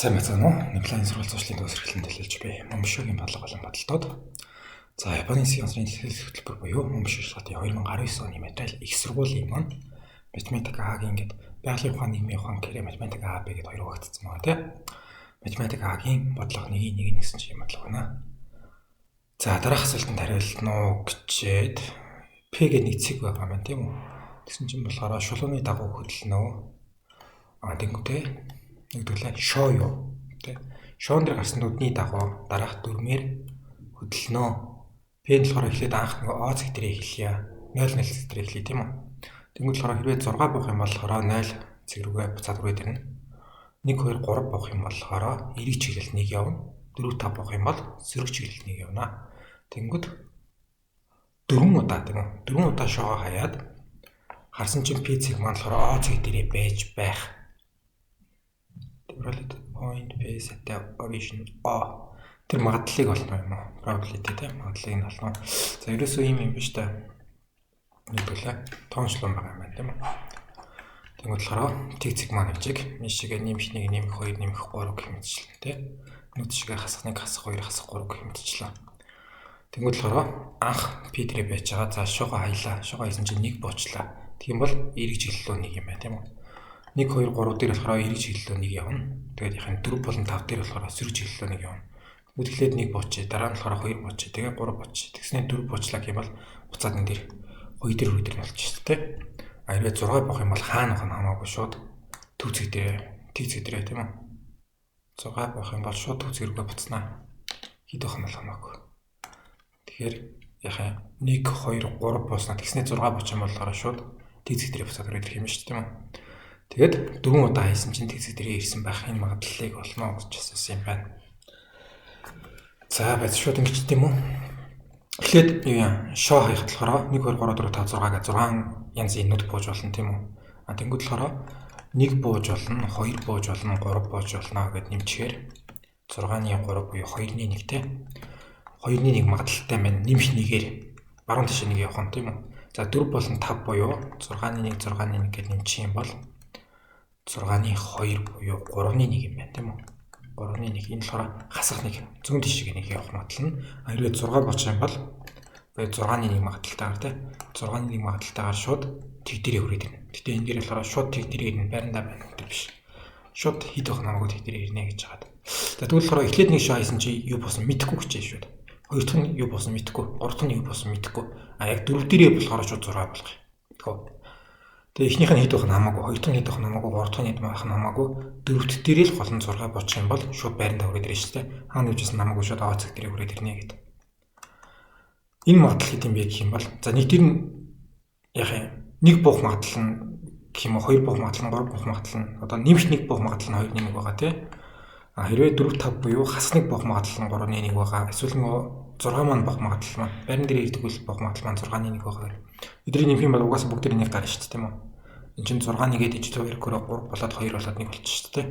Сайн байцгаана уу? Нимлан сургууль зуршлын төгс эрхлэн төлөөлж би Момшогийн бодлого болон бодолтод. За, Японы засгийн газрын дэлхийд хөтөлбөр буюу Момшо шалгалтын 2019 оны материал их сургуулийн маань математик А-гийн ингээд байгалийн ухаан, нийгмийн ухаан гэхээр математик А, Б гэдээ хоёр хуваагдсан байгаа, тийм. Математик А-гийн бодлого 1-1 гэсэн чинь бодлого байна. За, дараах асуултанд хариулна уу гэчээд П гэдэг нэг цэг байгаа маань, тийм үү? Тэгсэн чинь болохоор шулууны дагуу хөдөлнө үү? А тэнгуүтэй нэгдүгээр шоо юу? Тэ. Шоон дээр гарсан нүдний дагуу дараах дүрмээр хөдөлнө. П нь болохоор эхлээд анх нэг О цэг дээр эхэлье. 0 0 цэг дээр эхлэе, тийм үү? Тэнгүүд болохоор хэрвээ 6 буух юм бол 0 цэг рүүгээ буцаад үрээд ирнэ. 1 2 3 буух юм болохоор эрэг чиглэл 1 явна. 4 5 буух юм бол сөрөг чиглэл 1 явна. Тэнгүүд 4 удаа, тийм үү? 4 удаа шоогоо хаяад харсан чинь П цэг маань болохоор О цэг дээрээ байж байх. Probability point P at the origin O. Тэр магадлалыг олно юм уу? Probability, тийм, магадлалыг нь олно. За, ерөөсөө ийм юм биш та. Нэг төлөө тоончлон байгаа юм байна, тийм үү? Тэгмээд болохоор тэг цэг маань хэмжээг шигээ нэмэх 1, нэмэх 2, нэмэх 3 гэх мэтчлэн, тийм. Нүд шигээ хасах 1, хасах 2, хасах 3 гэх мэтчлэн. Тэнгүүд болохоор анх P дээрээ байж байгаа. За, шуга хаялаа. Шуга хийсэн чинь 1 буучлаа. Тийм бол эрэг чиглэл рүү 1 юм байна, тийм үү? 1 2 3 дээр болохоор эрэг чиглэл рүү 1 явна. Тэгээд яхин 4 болон 5 дээр болохоор сөрөг чиглэл рүү 1 явна. Тэгмүүд эхлээд 1 буучээ, дараа нь болохоор 2 буучээ, тэгээ 3 буучээ. Тэгснээр 4 буучлаа гэх юм бол буцаад энэ дээр 2 дээр 2 дээр нь болчих шүү дээ. А хэрвээ 6 буух юм бол хаана байх нь хамаагүй шууд төв цэг дээр, тэг цэг дээр, тийм үү? 6 буух юм бол шууд төв цэг рүүгээ буцнаа. Хэд байх нь бол хамаагүй. Тэгэхээр яхин 1 2 3 бууснаа тэгснээр 6 буучих юм бол шууд тэг цэг дээр буцаад ирэх юм шүү дээ, тийм үү? Тэгээд 4 удаа хийсэн чинь тэг цэг дээрээ ирсэн байх энэ магадлалыг олно гэж асуусан юм байна. За, байж шууд ингэж, тийм үү? Эхлээд юу юм шоо хаяхад болохоор 1 2 3 4 5 6 гэж 6 янзын нүд бууж болно, тийм үү? А тэнгууд болохоор 1 бууж болно, 2 бууж болно, 3 бууж болно гэд нэмчихээр 6-ны 3 буюу 2-ны 1, те. 2-ны 1 магадлалтай байна. Нэмэх 1-ээр баруун тийш 1 явах нь, тийм үү? За, 4 болон 5 буюу 6-ны 1, 6-ны 1 гэд нэмчих юм бол 6-ны 2 буюу 3-ны 1 юм байна, тийм үү? 3-ны 1, энэ болохоор хасах 1, зүүн тишээ 1 явах магадлал нь. Хэрвээ 6 бочих юм бол 6-ны 1 магадлалтайгаар, тийм, 6-ны 1 магадлалтайгаар шууд тэг дээрээ хүрээд ирнэ. Гэтэ энэ дээр болохоор шууд тэг дээрээ ирнэ, байрандаа байна гэдэг биш. Шууд хэд байх намайг тэг дээрээ ирнэ гэж хагаад. За, тэгвэл болохоор эхлээд нэг шоо хийсэн чи юу болсон мэдэхгүй гэж шүүд. Хоёр дахь нь юу болсон мэдэхгүй, гурав дахь нь юу болсон мэдэхгүй. А яг дөрөв дээрээ болохоор шууд 6 болох юм. Тэгэхүү. Тэгээ эхнийх нь хэд байх нь хамаагүй, хоёр дахь нь хэд байх нь хамаагүй, гурав дахь нь хэд байх нь хамаагүй, дөрөвт дээрээ л гол нь 6 буучих юм бол шууд байрандаа хүрээд ирнэ шүү дээ. Хаана явжсэн хамаагүй шууд Аа цэг дээрээ хүрээд ирнэ гэдэг. Энэ магадлал хэд юм бэ гэх юм бол, за, нэг тэр нь яах юм, нэг буух магадлал нь гэх юм уу, хоёр буух магадлал нь, гурав буух магадлал нь, одоо нэмэх нэг буух магадлал нь 2-1 байгаа, тий. А хэрвээ 4 5 буюу хас нэг буух магадлал нь 3-1 байгаа. Эсвэл нөгөө 6 маань буух магадлал маань байран дээр ирдэг үл буух магадлал маань 6-1 байгаа. Эдний нэмэх юм бол угаасаа бүгд нэг гарна шүү дээ, тийм үү? Энд чинь 6 нэгээд ижил 2 көрөө 3 болоод 2 болоод 1 болчих шүү дээ.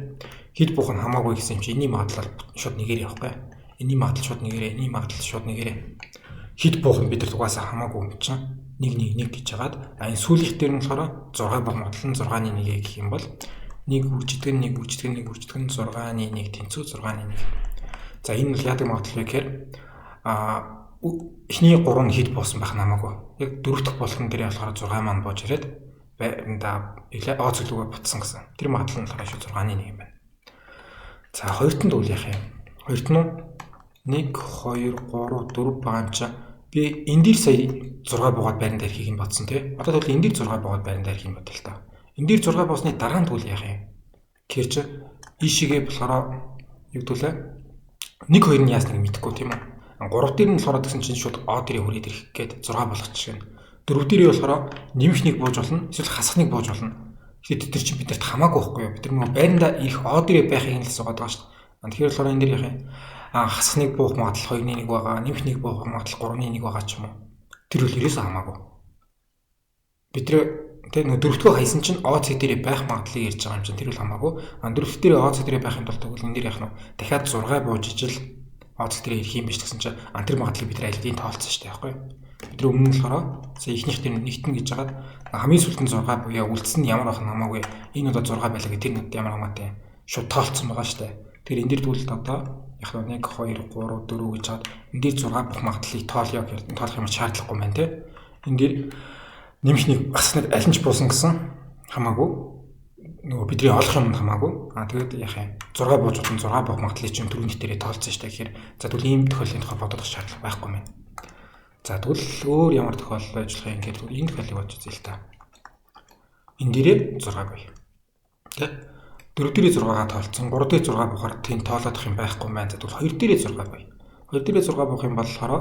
Хэд буух нь хамаагүй гэсэн юм чи энэний магадлал шууд нэгээр явахгүй. Энэний магадлал шууд нэгээрээ, энэний магадлал шууд нэгээрээ. Хэд буух нь бид нар угаасаа хамаагүй юм чинь 1 1 1 гэж хагаад, а энэ сүүлийнх дээр нь болохоор 6 буух магадлал нь 6-ны 1 гэх юм бол 1 үржидэг нь 1 үржидэг нь 1 үржидэг нь 6-ны 1 тэнцүү 6-ны 1. За, энэ бол яадаг магадлал вэ гэхээр а эхний 3 нь хэд буусан байх нь хамаагүй. Яг дөрөв дэх болгон дээр болохоор 6 маань бууж ирээд байрандаа О цэглүүгээ бутсан гэсэн. Тэр магадлал нь болохоор шүү 6-ны 1 юм байна. За, хоёрт нь тэгвэл яах юм? Хоёрт нь 1 2 3 4 байгаа юм чинь би энэ дээр сая 6 буугаад байран дээр хийх нь бодсон, тий. Одоо тэгвэл энэ дээр 6 буугаад байран дээр хийх нь бодъё л та. Энэ дээр 6 буусны дараа нь тэгвэл яах юм? Тэгэхээр чи ийшээгээ болохоор юу гэдүүлээ? 1 2 нь яасныг мэдэхгүй, тийм үү? 3 дээр нь болохоор тэгсэн чинь шууд О дээрээ хүрээд ирэх гээд 6 болгочих шин. 4 дээрээ болохоор нэмэх нэг бууж болно. Эсвэл хасах нэг бууж болно. Тэгэхээр тэд нар чинь биднэрт хамаагүй байхгүй юу? Бид нар нөгөө байрандаа ирэх О дээрээ байхыг нь л асуугаад байгаа шүү дээ. Тэгэхээр болохоор энэ дээр яах юм? А хасах нэг буух магадлал 2-ны 1 байгаа, нэмэх нэг буух магадлал 3-ны 1 байгаа ч юм уу. Тэр бол ерөөсөө хамаагүй. Бид нар тэр нөгөө дөрөвдүгээр хайсан чинь О цэг дээрээ байх магадлалыг ярьж байгаа юм чинь тэр бол хамаагүй. А дөрөвдүгээр дээрээ О цэг дээрээ байх юм бол тэгвэл энэ дээр яах нь дахиад 6 бууж ижил О цэг дээрээ ирэх юм биш гэсэн чинь тэр магадлалыг бид нар аль хэдийн тоолцсон шүү дээ, байхгүй юу? Бид нар өмнө нь болохоор сая эхнийх дээр нэгтэн гэж хагаад хамгийн сүүлд нь 6 буюу үлдсэн нь ямар байх нь хамаагүй. Энэ удаа 6 байлаа гэх тэр нүд ямар хамаатай шууд тоолцсон байгаа шүү дээ. Тэгэхээр энэ дэр тэгвэл одоо яг 1 2 3 4 гэж хаад энэ дээр 6 бух магадлалыг тоолъё гэхээр тоолох юм шаардлагагүй байна те. Энэ дээр нэмэх нэг бас нэг аль нь ч буусан гэсэн хамаагүй нөгөө бидний олох юм хамаагүй. Аа тэгээд яах юм 6 бууж утан 6 буух магадлалыг чинь түрүүний дээрээ тоолцсон шүү дээ. Тэгэхээр за тэгвэл ийм тохиолдлын тухай бодох шаардлага байхгүй байна. За тэгвэл өөр ямар тохиолдол байж болох юм гэхээр энэ тохиолдлыг бодож үзье л та. Энэ дээрээ 6 бай. Тэ? 4 дээрээ 6-гаа тоолцсон, 3 дээр 6 буухаар тийм тоолоодох юм байхгүй байна. За тэгвэл 2 дээрээ 6 бай. 2 дээрээ 6 буух юм бол болохоор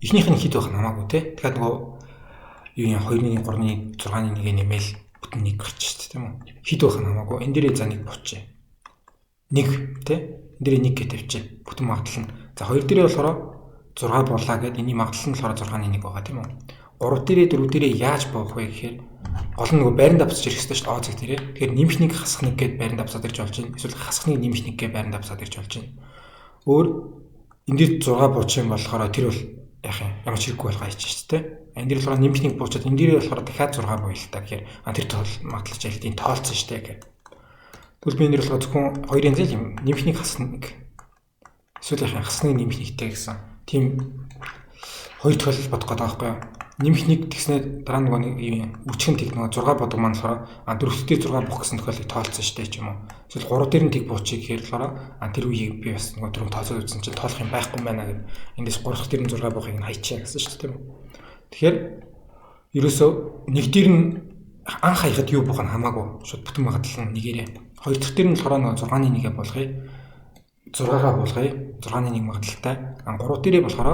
эхнийх нь хэд байх нь хамаагүй те. Тэгэхээр нөгөө юу юм 2-ны 3-ны 6-ны 1-ийг нэмэл бүтэн 1 гарч шүү дээ, тийм үү? Хэд байх нь хамаагүй. Энэ дээрээ за 1 буучээ. 1 те. Энэ дээрээ 1 гэж тавьчих. Бүтэн магадлал нь. За 2 дээрээ болохоор 6 буулаа гэд энэний магадлал нь болохоор 6-ны 1 байгаа, тийм үү? 3 дээрээ 4 дээрээ яаж буух вэ гэхээр гол нь нөгөө байранд авсаж ирэх ёстой шүү дээ, О зэг дээрээ. Тэгэхээр нэмэх 1 хасах 1 гэд байранд авсаад ирж болж байна. Эсвэл хасах 1 нэмэх 1 гэд байранд авсаад ирж болж байна. Өөр энэ дээр 6 буучих юм болохоор тэр бол яах юм ямар ч хэрэггүй болгоо хийчих шүү дээ. Энэ дээр болохоор нэмэх 1 буучаад энэ дээрээ болохоор дахиад 6 буйл та гэхээр тэр тоол магадлал жилтийн тоолцсон шүү дээ гэх. Тэгвэл би энэ дээр болохоор зөвхөн хоёрын зэл юм нэмэх 1 хасах 1 эсвэл яах юм хасах 1 нэмэх 1-тэй гэсэн тийм хоёр тохиолдол бодох гэдэг байхгүй юу? Нэмэх 1 тэгснээр дараа нөгөө нэг юм үчгэн тэг нөгөө 6 бодог маань болохоор 4 дээр 6 бух гэсэн тохиолдлыг тоолцсон шүү дээ ч юм уу. Эсвэл 3 дээр нь тэг буучих гэхээр болохоор тэр үеийг би бас нөгөө түрүүн тооцоод үзсэн чинь тоолох юм байхгүй байна гэд эндээс 3 дээр нь 6 буухыг нь хайчаа гэсэн шүү дээ, тийм үү. Тэгэхээр ерөөсөө нэг дээр нь анх хаяхад юу буух нь хамаагүй шууд бүтэн магадлал нь нэгээрээ. Хоёр дахь дээр нь болохоор нөгөө 6-ны 1-ээ болгоё. 6-гаа болгоё. 6-ны 1 магадлалтай. 3 дээрээ болохоор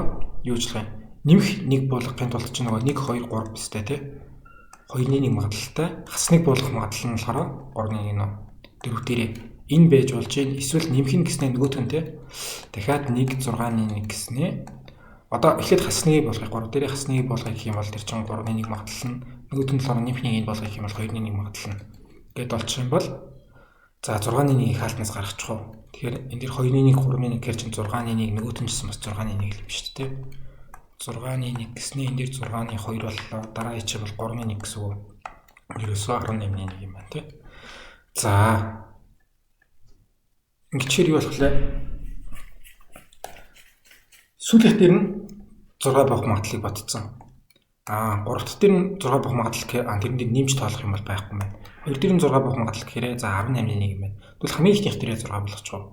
юу ажиллах юм? Нэмэх 1 болгохын тулд чинь нөгөө 1 2 3 бистэй тий. 2-ны 1 магадлалтай. Хас 1 болгох магадлал нь болохоор 3-ны 1 нөө. 4 дээрээ энэ байж болж байна. Эсвэл нэмэх нь гэснээр нөгөөх нь тий. Дахиад 1 6-ны 1 гэснээр одоо эхлээд хас 1 болгох 3 дээрээ хас 1 болгох гэх юм бол тэр чинь 3-ны 1 магадлал нь нөгөөх нь болохоор нэмэх 1 болгох гэх юм бол 2-ны 1 магадлал нь гэд олчих юм бол за 6-ны 1-ийг хаалтнаас гаргачих уу. Тэгэхээр энэ дэр 2-ны 1 3-ны 1 гэхэр чинь 6-ны 1 нөгөөх нь ч гэсэн бас 6-ны 1 л юм шүү дээ. 6-ны 1 гэсний энэ дээр 6-ны 2 боллоо. Дараа ичээ бол 3-ны 1 гэсэн үг. Ерөөсөө 18-ны 1 юм байна тий. За ингэчээр юу болох вэ? Сүүлийнх дээр нь 6 бох магадлалыг бодцсон. 3 дахь дээр нь 6 бох магадлал гэхээр тэрэн дээр нэмж тоолох юм бол байхгүй байна. 2 дээр нь 6 бох магадлал гэхээр за 18-ны 1 юм байна. Тэгвэл хамгийн ихнийх дээрээ 6 болгочих уу?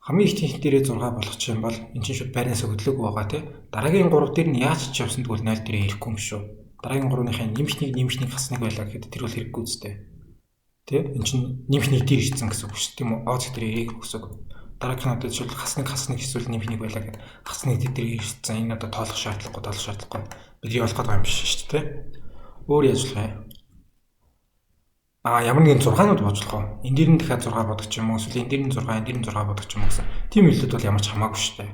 Хамгийн ихнийх дээрээ 6 болгочих юм бол эн чинь шууд байрнаас хөдлөөгүй байгаа тий. Дараагийн 3 дээр нь яаж ч явсан тэгвэл 0 дээрээ ирэхгүй юм шүү. Дараагийн 3-ныхаа нэмэх 1 нэмэх 1 хас 1 байлаа гэхэд тэр бол хэрэггүй үстэй. Тий? Эн чинь нэмэх 1 дээр ирсэн гэсэн үг шүү дээ, тийм үү? О зэг дээр ирээг гэсэн үг. Дараагийн одоо жишээл хас 1 хас 1 эсвэл нэмэх 1 байлаа гэхэд хас 1 дээр ирсэн. Энэ одоо тоолох шаардлагагүй бидний болох гэдэг юм биш шүү дээ. Өөр яаж болох юм? Ямар нэгэн 6-нууд бодож болох уу? Энэ дээр нь дахиад 6 бодох ч юм уу? Эсвэл энэ дээр нь 6, энэ дээр нь 6 бодох ч юм уу гэсэн. Тийм үйлдэл бол ямар ч хамаагүй шүү дээ.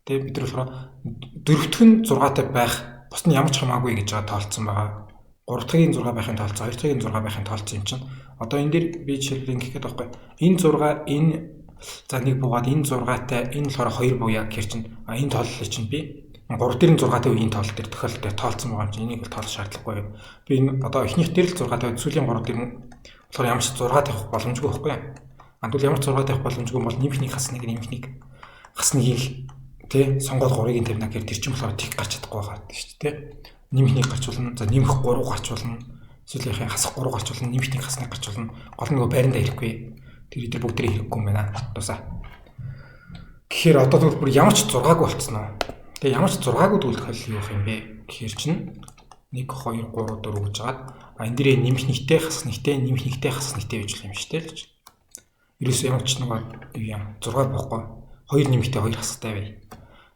Тэ бид нар болохоор дөрөвдөх нь 6-тай байх, бус нь ямар ч хамаагүй гэж байгаа тоолцсон байгаа. 3 дахьын 6 байхын тоолцсон, 2 дахьын 6 байхын тоолцсон юм чинь. Одоо энэ дээр би жишээлбэл ингэх гээд байхгүй. Энэ 6 энэ за нэг буугаад энэ 6-тай энэ болохоор 2 бууя гэхэр чинь энэ тооллыг чинь би 3 дээр нь 6-тай үеийн тоол дээр тохиолдол дээр тоолцсон байгаа юм чинь энийг бол тоолох шаардлагагүй. Би энэ одоо эхнийх дээр л 6-тай сүүлийн 3 дээр нь болохоор ямар ч 6 тавих боломжгүй байхгүй. Тэгвэл ямар ч 6 тавих боломжгүй бол нэмэх 1 хас 1 нэмэх 1 хас 1-ийг л тий сонгоод 3-ыг нь тавина гэхээр тэр чинь болохоор тэг гарч чадахгүй байгаа шүү дээ. Нэмэх 1 гарч болно. За нэмэх 3 гарч болно. Эсвэл яхаа хасах 3 гарч болно. Нэмэх 1 хас 1 гарч болно. Гол нь нөгөө байрандаа ирэхгүй. Тэр эдгээр бүгдээ хэрэггүй юм байна. Тусаа. Тэгэхээр одоо тэгвэл бүр ямар ч 6-аагүй болцсон уу? Тэгээ ямар ч 6-аагүй тэгвэл тохиолдол юу юм бэ гэхээр чинь 1 2 3 4 гэж хагаад энэ дээрээ нэмэх 1-тэй хас 1-тэй нэмэх 1-тэй хас 1-тэй гэж юм шүү дээ л гэж. Ерөөсөө ямар ч нөгөө юу юм 6 боохгүй 2 нэмэхтэй 2 хастай бай.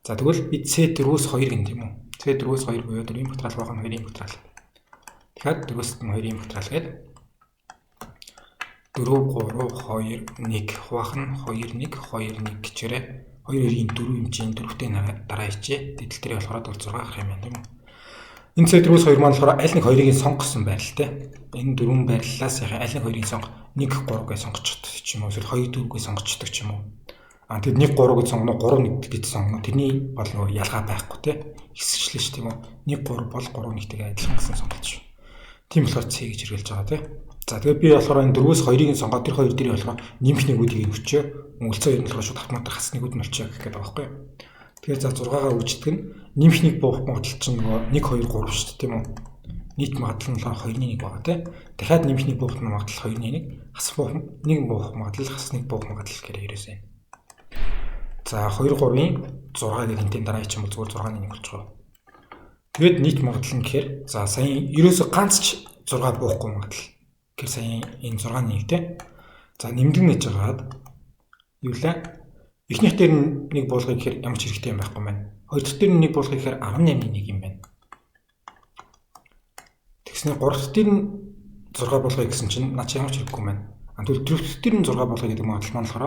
За тэгвэл би C4-өөс 2 гин тийм үү? C4-өөс 2 буюу 4-ийн факториал байх нь 2-ийн факториал. Тэгэхээр 4-өөс нь 2-ийн факториал гээд 4 3 2 1 хуваах нь 2 1 2 1 гэчээрээ 2 2-ийн 4 юм чинь 4-тэй дараа ичээ. Тэдэл дээрээ болохоор 6 гарах юм байна тийм үү? Энэ C4-өөс 2 маань болохоор аль нэг хоёрыг сонгосон байрал те. Энэ дөрвөн байрлалаас яг аль нэг хоёрыг сонго 1 3 гэж сонгочихдог ч юм уу эсвэл 2 4 гэж сонгочихдог ч юм уу. Тэр 1 3 гэж сонгоно 3 1 гэж сонгоно. Тэрний бол нөгөө ялгаа байхгүй те. Хэсэгчлэн ш тийм үү? 1 3 бол 3 1-тэйгээ адилхан гэсэн сонголт шүү. Тийм болохоор C гэж хэрэглэж байгаа те. За тэгээд би болохоор энэ 4-өөс 2-ыг сонгоод тэр 2 дээрээ болохоор нэмэх нэгүүдийг өчөө Үлцэн хоёр нь болохоор шууд автоматар хас нэгүүд нь болчихё гэх гээд байгаа байхгүй юу. Тэгэхээр за 6-гаа үрждэг нь нэмэх нэг буух магадлал чинь нөгөө 1 2 3 шүү дээ, тийм үү? Нийт магадлал нь болохоор 2-ны 1 байгаа, тийм. Дахиад нэмэх нэг буух магадлал 2-ны 1, хас буух нэг буух магадлал хас нэг буух магадлал гэхээр ерөөсөө юм. За 2 3-ын 6 гэх энтийн дараа чинь бол зүгээр 6-ны 1 болчихоо. Тэгээд нийт магадлал нь гэхээр за сая ерөөсөө ганц ч 6 буухгүй магадлал. Тэгэхээр сая энэ 6-ны 1, тийм. За нэмдэг нэж хагаад юу лээ? Эхнийх дээр нь нэг буулгая гэхээр ямар ч хэрэгтэй юм байхгүй байна. Хоёр дахь дээр нь нэг буулгая гэхээр 18-ны 1 юм байна. Тэгснээр гурав дахь дээр нь 6 буулгая гэсэн чинь наа чи ямар ч хэрэггүй байна. А тэгвэл дөрөв дахь дээр нь 6 буулгая гэдэг магадлал маань болохоор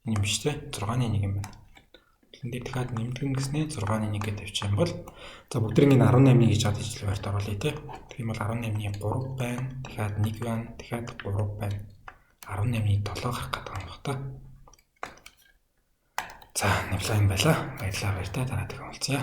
энэ юм биш үү? 6-ны 1 юм байна. Тэн дээр дахиад нэмдэг гэснээр 6-ны 1 гэж тавьчих юм бол за бүгдэрийн энэ 18-ны гэж чад ижил байрт оруулъя те. Тэгэх юм бол 18-ны 3 байна. Дахиад 1 байна. Дахиад 3 байна. 18-ны 7 гарах гэдэг юм байна та. За, нэвлайн байла. Баярлалаа, баяртай. Дараа дахин уулзъя.